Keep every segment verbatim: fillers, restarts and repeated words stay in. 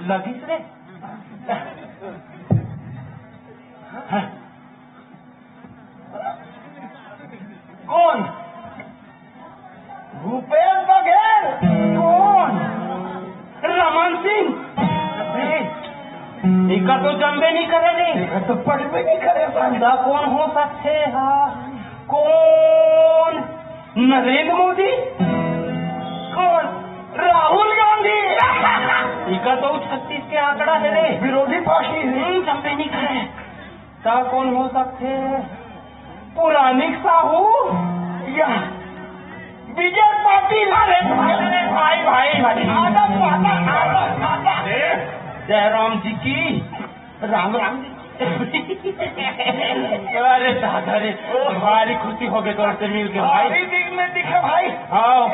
लगिस रे। कोन? भूपेश बघेल। कोन? रमन सिंह। ए, इका तो जमबे नहीं करे रे। इका तो पढ़बे नहीं करे अपन। ता कोन हो सकथे हा? कोन? नरेंद्र मोदी? कोन? राहुल गांधी। इका तो छत्तीस के आंकड़ा है रे। विरोधी पार्टी है। हम्म, जमबे नहीं करे। ता कोन हो सकथे? पुरानिक साहू? या विजय पाटिल? अरे भाई, भाई, भाई, भाई। आदम पाता, आदम पाता। ए, जय राम जी की। राम राम जी। अरे दादा रे, भारी खुशी हो गई तोर से मिल के भाई। भारी दिन में दिखे भाई। हाँ।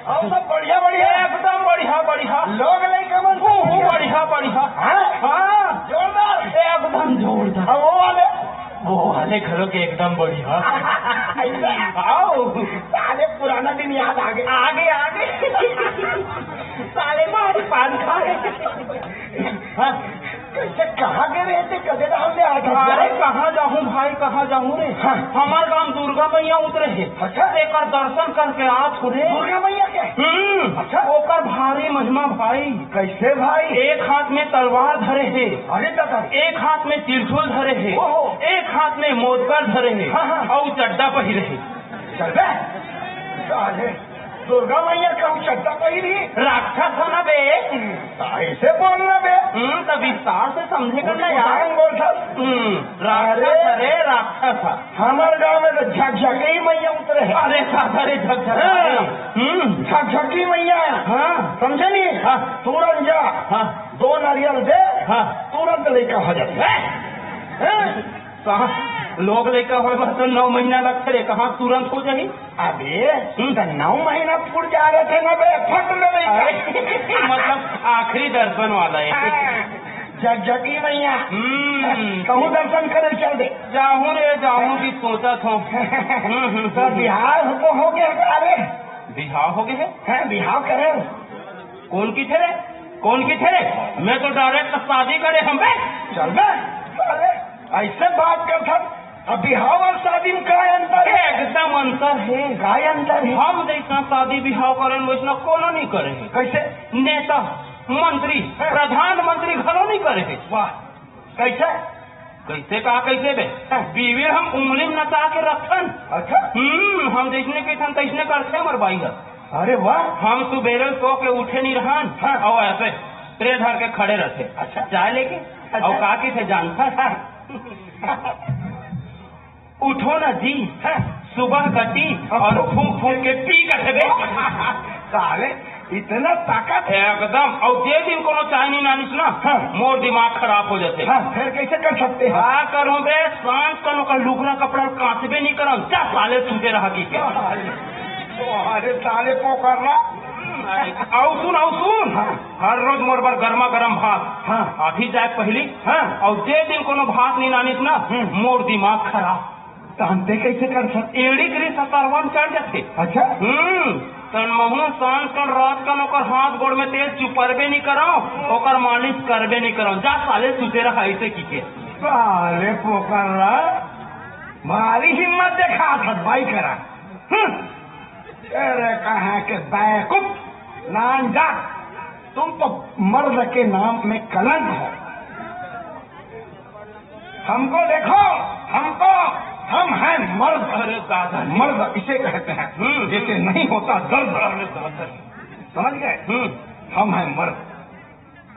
अउ सब बढ़िया, बढ़िया? एकदम बढ़िया, बढ़िया। लोग लइका मन? ओहो, बढ़िया, बढ़िया। हाँ? हाँ। जोरदार। एकदम जोरदार। अउ वो वाले? वो वाले घलो के एकदम बढ़िया। आओ। साले पुराना दिन याद आ गए। आ गए, आ गए। साले मारी पान खा गए। हाँ। कइसे, कहाँ गए रहे थे? कदे तो हमने आज अरे, कहाँ जाहूँ भाई, कहाँ जाहूँ रे? हाँ। हमार गांव दुर्गा मैया उतरे हे। अच्छा। एकर दर्शन करके आत हो रे। दुर्गा मैया के? हम्म। अच्छा। ओकर भारी महिमा भाई। कइसे भाई? एक हाथ में तलवार धरे हे। अरे दादा। एक हाथ में त्रिशूल धरे हे। ओहो। एक हाथ में मोदकर धरे हे। हाँ, हाँ। अउ चड्डा पहिरे हे। चल बे। साले। दुर्गा मैया कहूँ चड्डा पहिरी? राक्षस हो ना बे। ऐसे बोलना बे। हम्म, तो विस्तार से समझे कर ना यार। कुछ बोल सक। हम्म, राक्षस अरे। अरे राक्षस है। हमारे गांव में तो झकझकी मैया उतरे है। अरे साधा रे झकझकी। हाँ। हम्म। झकझकी मैया। हाँ। समझे नहीं? हाँ। तुरंत जा। हाँ। दो नारियल दे। हाँ। तुरंत लेकर हो जाते हैं। हाँ। कहाँ लोग लइका होए बर तो नौ महीना लगथे रे, कहाँ तुरंत हो जाही? अबे, हम्म। त नौ महीना फूट जा रहे थे ना बे, फट ले लइका। अरे, मतलब आखिरी दर्शन वाला है। हाँ, जगजगी मैया। हम्म। कहूँ दर्शन करे चल दे। जाहूँ रे, जाहूँ की सोचत हूँ। हम्म, हम्म, तो हम्म। बिहाव तो हो गया का रे? बिहाव हो गए है? हाँ, बिहाव करे। कोन किथे रे? कोन किथे रे? मैं तो direct शादी करे हूँ बे। चल बे, अरे, ऐसे बात कर था। अब बिहाव अउ शादी में का अंतर है? एकदम अंतर है। का अंतर है? हम जैसा शादी बिहाव करेन, वैसना कोनो नहीं करे है। कैसे? नेता, मंत्री, हाँ। प्रधानमंत्री घलो नहीं करे है। वाह, कैसे? कैसे कहा, कैसे बे? हाँ। बीवी हम उंगली में नचा के रखन। अच्छा। हम्म, हम जैसने कहिथन तैसने करथे हमर बाई ह। अरे वाह। हम सुबेरे सो के उठे नहीं रहन। हाँ। अउ ऐसे tray धर के खड़े रहथे। अच्छा। चाय लेके। अच्छा। अउ का कहिथे जानथस? हाँ। उठो ना जी। हाँ। सुबह कटी हाँ। अउ फूंक फूंक के पी कथे बे। साले, इतना ताकत? एकदम। अउ जे दिन कोनो चाय नहीं लानिस ना, हाँ। मोर दिमाग खराब हो जाथे। हाँ, फिर कैसे कर सकते हैं? का करूं बे, सांझ कन ओकर लुगरा कपड़ा कांचबे नहीं करन, जा साले सूते रहा की के। अरे, अरे साले पोकर्रा। अउ सुन, अउ सुन। हाँ। हर रोज मोर बर गरमा गरम भात। हाँ। अभी जाए पहली। हाँ। अउ जे दिन कोनो भात नहीं लानिस ना, हम्म। मोर दिमाग खराब। तहन ते कैसे कर सक? एड़ी गिरी सतरवन चढ़ जाथे। अच्छा। हम्म। तन महू सांझ कन रात कन ओकर हाथ गोड़ में तेल चुपरबे नहीं करव, ओकर मालिश करबे नहीं करव। जा साले सुते रहा ऐसे की के। साले पोकर्रा, भारी हिम्मत देखा था भाई करा। हम्म। अरे कहाँ के बैकुप, नान जा। तुम तो मर्द के नाम में कलंक हो। हमको देखो, हमको, हम हैं मर्द। अरे दादा जी। मर्द इसे कहते हैं, हम्म। जिसे नहीं होता दर्द। अरे दादा जी। समझ गए? हम्म। हम हैं मर्द।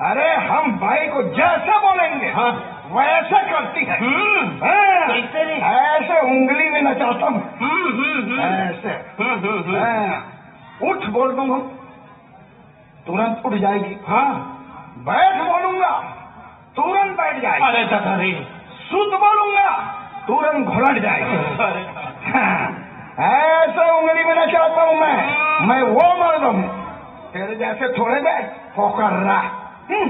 अरे, हम बाई को जैसे बोलेंगे, हाँ। वैसे करती है। हम्म। हाँ। कैसे रे? ऐसे उंगली में नचाता हूँ। हम्म, हम्म, हम्म। ऐसे। हम्म, हम्म, हम्म। हाँ। उठ बोल दूंगा। तुरंत उठ जाएगी। हाँ। बैठ बोलूंगा, तुरंत बैठ जाएगी। अरे दादा रे। सुत बोलूंगा, तुरंत घुलट जाएगी। अरे। हाँ। ऐसे उंगली में नचाता हूँ मैं। हम्म। मैं वो मर्द हूँ। तेरे जैसे थोड़े बे, पोकर्रा। हम्म।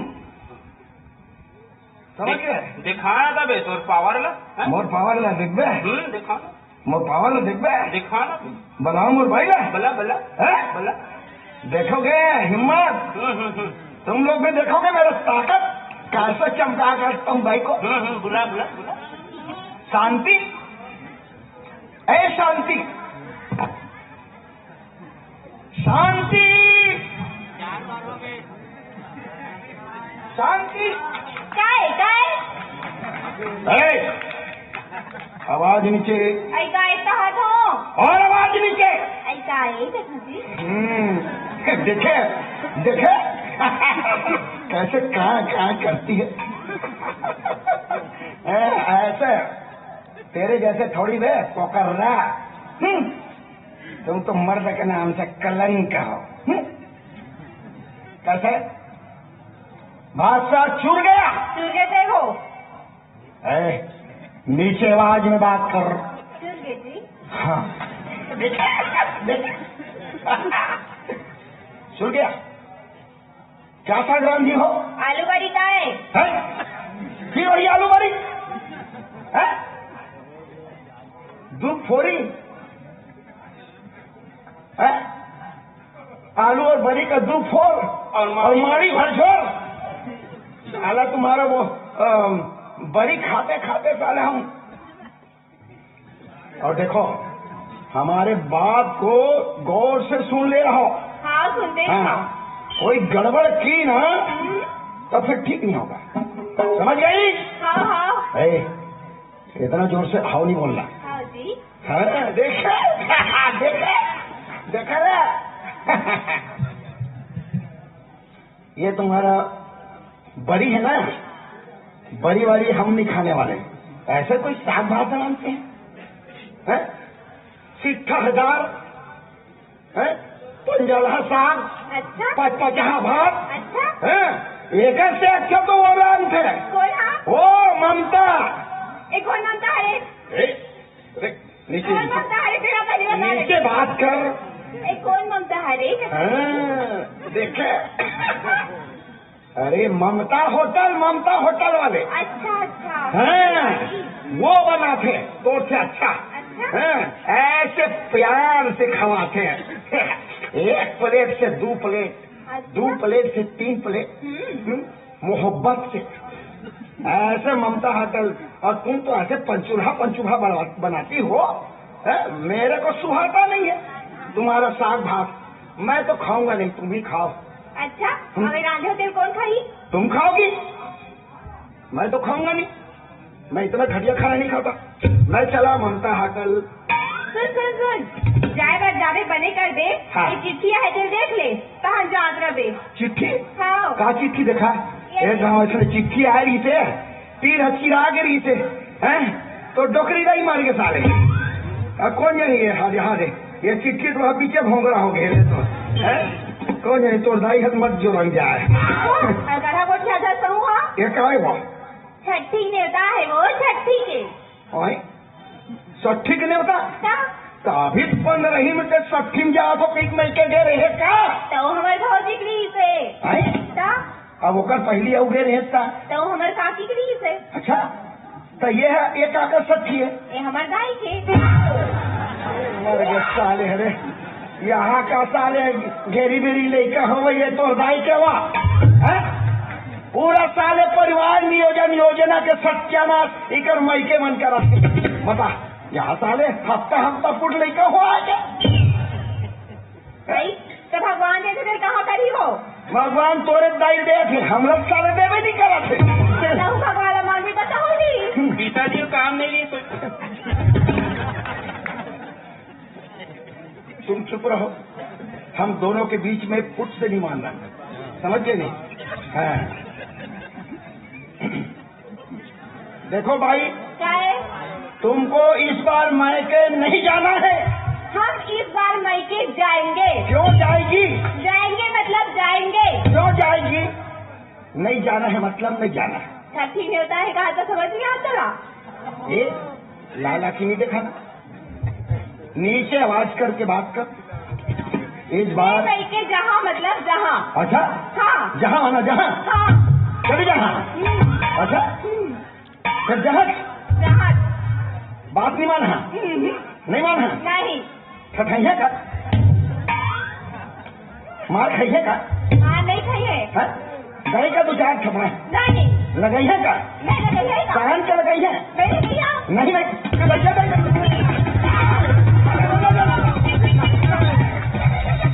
समझ गए? दे-, दिखा ना बे तोर पावर ला, हैं? मोर पावर ला देखबे? हम्म, दिखा ना। मोर पावर ला देखबे? दिखा ना। बुलाओ मोर भाई ला। बला, बला। हैं? बला। देखोगे हिम्मत? हम्म, हम्म, हम्म। तुम लोग भी देखोगे मेरा ताकत, कैसे चमका करता हूँ भाई को। हम्म, हम्म, बुला, बुला, बुला। शांति, ए शांति, शांति, शांति। काय, काय? ए, आवाज नीचे। ऐ काय कहत हो? और आवाज नीचे। ऐ काय, देखो जी। हम्म, देखे, देखे? कैसे कहाँ, कहाँ करती है? ए, ऐसे, तेरे जैसे थोड़ी बे, पोकर्रा। हम्म, तुम तो मर्द के नाम से कलंक हो। हम्म, कैसे? बादशाह चुर गया। चुर गए थे वो। ए, नीचे आवाज में बात कर। सुन गए जी। हाँ। देख, देख। सुन गया? क्या साग रांधी हो? आलू बड़ी का है। हैं? की बड़ी आलू बड़ी? हैं? दू फोरी? हैं? आलू और बरी का दू फोर और माड़ी। और माड़ी भर झोर। साला तुम्हारा वो, अम, बरी खाते खाते साले हम। और देखो, हमारे बात को गौर से सुन ले रहो। हाँ, सुनते हैं। हाँ, कोई गड़बड़ की ना, हम्म। तो फिर ठीक नहीं होगा। समझ गई? हाँ, हाँ। ए, इतना जोर से हाव नहीं बोलना। हाँ जी। हाँ, देखे? देखे? देखा ना? ये तुम्हारा बरी है ना, बरी वाली हम नहीं खाने वाले। ऐसे कोई साग भात बनाते हैं? हैं? सिट्ठा हजार, हैं? पंजलहा साग, अच्छा। पचपचहा भात, अच्छा। हैं? एक से अच्छा तो वो रांधथे। कौन हा? वो ममता। ए, कौन ममता है? ए, अरे, नीचे, कौन ममता है? तेरा पहली बार नीचे बात कर। ए, कौन ममता है रे? हाँ, देखे। अरे, ममता होटल, ममता होटल वाले। अच्छा, अच्छा। हाँ, वो बनाथे, तोर से अच्छा। अच्छा। हाँ, ऐसे प्यार से खवाथे। एक प्लेट से दू प्लेट, अच्छा। दू प्लेट से तीन प्लेट। हम्म। हम्म, मोहब्बत से। ऐसे ममता होटल, और तुम तो ऐसे पंचूल्हा, पंचूल्हा बनवा-, बनाती हो। हैं? मेरे को सुहाता नहीं है तुम्हारा साग भात। मैं तो खाऊंगा नहीं, तुम ही खाओ। अच्छा, हम्म। अबे रांधे हो तेल कौन खाई? तुम खाओगी, मैं तो खाऊंगा नहीं। मैं इतना घटिया खाना नहीं खाता। मैं चला ममता होटल। सुन, सुन, सुन, जाए बर जाबे बने कर दे। हाँ। ये चिट्ठी आहे, तेल देख ले, तहन जात रबे। चिट्ठी? हाँ। का चिट्ठी देखा? ये ए गाँव, ऐसे चिट्ठी आए रहिसे, तीर हचकिरा गे रहिसे, हैं? तो डोकरी नहीं मार के साले। अब कौन जाने ये, हाँ, हाँ रे, ये चिट्ठी तो अभी पीछे भोंगड़ा हो गए तो, हैं? कौन जाने तोर दाई हत मत जो रंग जाए। अगर वो छठा सहू हा? ये का है वो? छठी नेवता है वो, छठी के। ओए, सट्ठी के नेवता? का? तो अभी पंद्रह ही में ते सट्ठी में जा तो पीक में के गे रहे का? तो हमारे भौजी के लिए से। हैं? का? अब ओकर पहली अउ गे रहे ता। तो हमारे काकी के लिए से। अच्छा, तो ये है, ये काकर सट्ठी है? ये हमारे दाई के। मर गए साले, अरे। यहाँ का साले घेरी बेरी लइका हो, ये तो दाई के वा, हैं? पूरा साले परिवार नियोजन योजना के सत्यानाश इकर मायके मन करा। बता, यहाँ साले हफ्ता हफ्ता फुट लइका हो आगे। भाई, तो भगवान जैसे फिर कहाँ करी हो? भगवान तोरे दाई दे थे, हम लोग साले देवे नहीं करा थे। कहूँ भगवान ला मांगी तो कहूँ जी। पिताजी काम नहीं लिए तो। तुम चुप रहो, हम दोनों के बीच में फुट से नहीं मानना, समझ गए नहीं? हाँ। देखो भाई, क्या है? तुमको इस बार मायके नहीं जाना है। हम इस बार मायके जाएंगे। क्यों जाएगी? जाएंगे मतलब जाएंगे। क्यों जाएगी? नहीं जाना है मतलब नहीं जाना है। छठी नेवता है कहा तो समझ नहीं आता ना। ए, लाला की नहीं देखा ना? नीचे आवाज करके बात कर। इस बार मायके जहाँ मतलब जहाँ। अच्छा? हाँ। जहाँ आना, जहाँ? हाँ। चली जहाँ? हम्म। अच्छा? हम्म। फिर जहाँ? जहाँ। बात नहीं माना? हम्म। नहीं माना? नहीं। ठठैया का? मार खाइए का? मार नहीं खाइए। हैं? गाय का दो चार थपड़ा। नहीं। लगई है का? नहीं लगई है का? कान के लगई है? नहीं लगई है। नहीं, नहीं।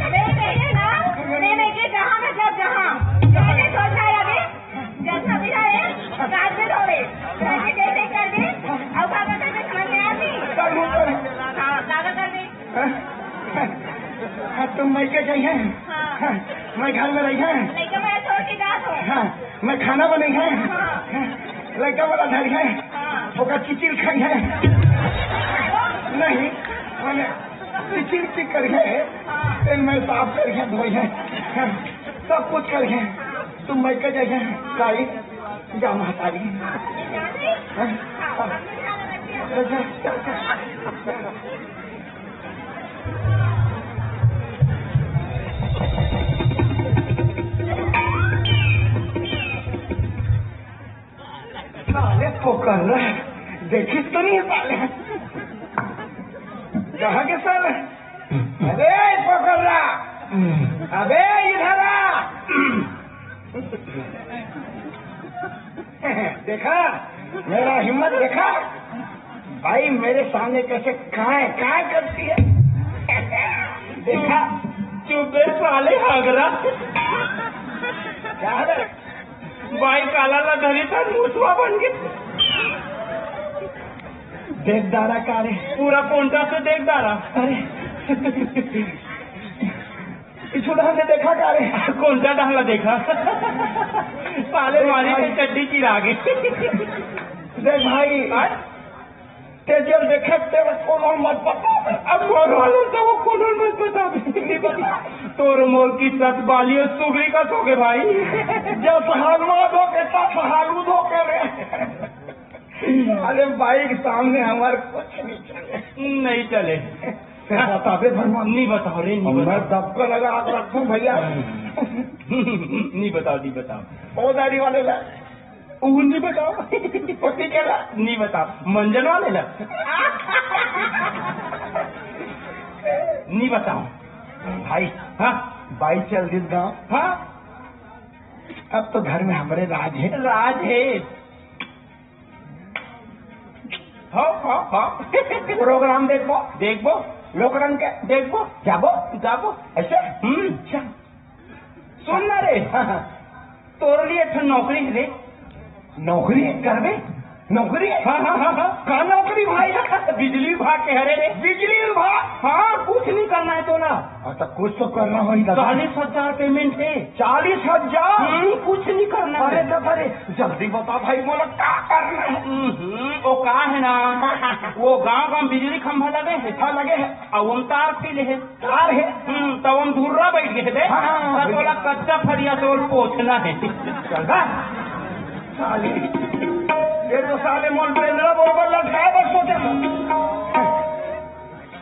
नहीं, नहीं, ये ना, नहीं, नहीं, ये जहाँ मतलब जहाँ। जहाँ ये सोच रहा है अभी, जैसा भी रहे, काट दे थोड़े। ऐसे देख देख कर दे। अब कागज कर दे, समझ में आया नहीं? हाँ, कागज कर दे। हाँ, तुम मइके जाइए। हाँ। मैं घर में रही है। लइका मैं छोड़ के जात हूँ। हाँ, मैं खाना बनाई है। हाँ। लइका वाला धरी है। हाँ। ओकर चिचिल खाई है। नहीं, मैंने चिचिल की करी है। हाँ। तेल मैं साफ करी है, धोई है। हाँ, सब कुछ करी है। तुम मइके जाइए। काई, जा महतारी। हाँ? हाँ। जा, जा, जा, जा। साले पोकर्रा, देखिस तो नहीं साले? कहाँ के साले? अबे पोकर्रा, अबे इधर आ। देखा, मेरा हिम्मत देखा? भाई, मेरे सामने कैसे काय काय करती है। देखा? चुप बे साले हगरा। क्या है? बाई काला ला धरी था, मुसवा बन के। देख डारा का रे। पूरा कोंटा से देख डारा। अरे। पिछू डहर ले देखा का रे? कोंटा डहर ला देखा? साले मारी के चड्डी चिरा गे। देख भाई, हाँ? ते जेल देखे तेरा कोनो मत बता। अब मोर वाले तो वो कोनो मत बता। नहीं बता। तोर मोर की सत बाली और सुगरी का सो गे भाई। जब हालवा धो के, तब हालू धो के रे। अरे भाई के सामने हमारे कुछ नहीं चले। नहीं चले। फिर बता दे भगवान। नहीं बताओ रे, नहीं मैं बताओ। दबका लगा आग रखूं भैया। नहीं बताओ, नहीं बताओ। ओ दाढ़ी वाले ला। ऊ नहीं बताओ। पति के ला। नहीं बताओ। मंजन वाले ला। नहीं बताओ। भाई। हाँ। बाई चल दिस गाँव। हाँ। अब तो घर में हमरे राज है। राज है। हाँ, हाँ, हाँ। प्रोग्राम देखबो। देखबो। लोकरंग के। देखबो। जाबो। जाबो। ऐसे? हम्म। अच्छा। सुन ना रे। हाँ, हाँ। तोर लिए एक ठन नौकरी है रे। नौकरी करबे? नौकरी? हाँ, हाँ, हाँ, हाँ। का नौकरी भाई? बिजली विभाग के हरे रे। बिजली विभाग? हाँ, कुछ नहीं करना है तोला। हाँ, तो कुछ तो करना होही दादा। चालीस हजार पेमेंट है। चालीस हजार? हम्म, कुछ नहीं करना है। अरे तो अरे, जल्दी बता भाई, मोला का करना है? हम्म, वो का है ना, वो गांव गांव बिजली खंभा लगे है। हाँ, लगे है। अउ ओम तार पीले है। तार है? हम्म, त ओम धुर्रा बैठ गए थे। हाँ, हाँ, हाँ, त तोला कच्चा फरिया से ओल पोछना है। चल बा। साले, ये तो साले मोल बेंदरा बरोबर लटकाए बस सोचे।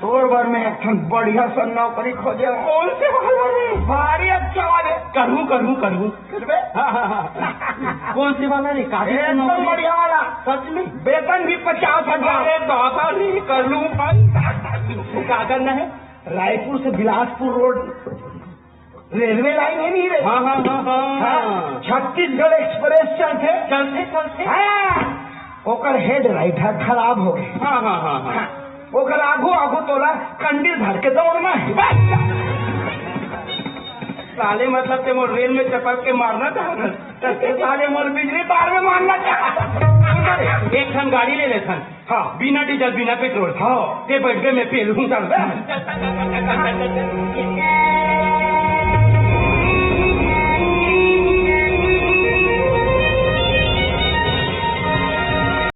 तोर बर में एक ठन बढ़िया सा नौकरी खोजे। कौन से वाला रे? भारी अच्छा वाले। करूँ, करूँ, करूँ। करबे? हाँ, हाँ, हाँ। कौन से वाला रे? काफी एकदम नौकरी। बढ़िया वाला। सच में? वेतन भी पचास हजार। अरे दादा रे, कर लूँ भाई। का करना है? रायपुर से बिलासपुर रोड रेलवे लाइन है नहीं रे? हाँ, हाँ, हाँ, हाँ। हाँ, छत्तीसगढ़ एक्सप्रेस चलथे। चलथे, चलथे। हाँ, ओकर हेडलाइट ह खराब हो गए। हाँ, हाँ, हाँ, हाँ। हाँ, ओकर आगू आगू तोला कंडील धर के दौड़ना है। साले मतलब ते मोर रेल में चपक के मारना चाहत हस। साले मोर बिजली तार में मारना चाहत हस। एक ठन गाड़ी ले लेथन। हाँ। बिना डीजल, बिना पेट्रोल। हाँ। ते बैठ गए, मैं पेल हूँ। चल बे।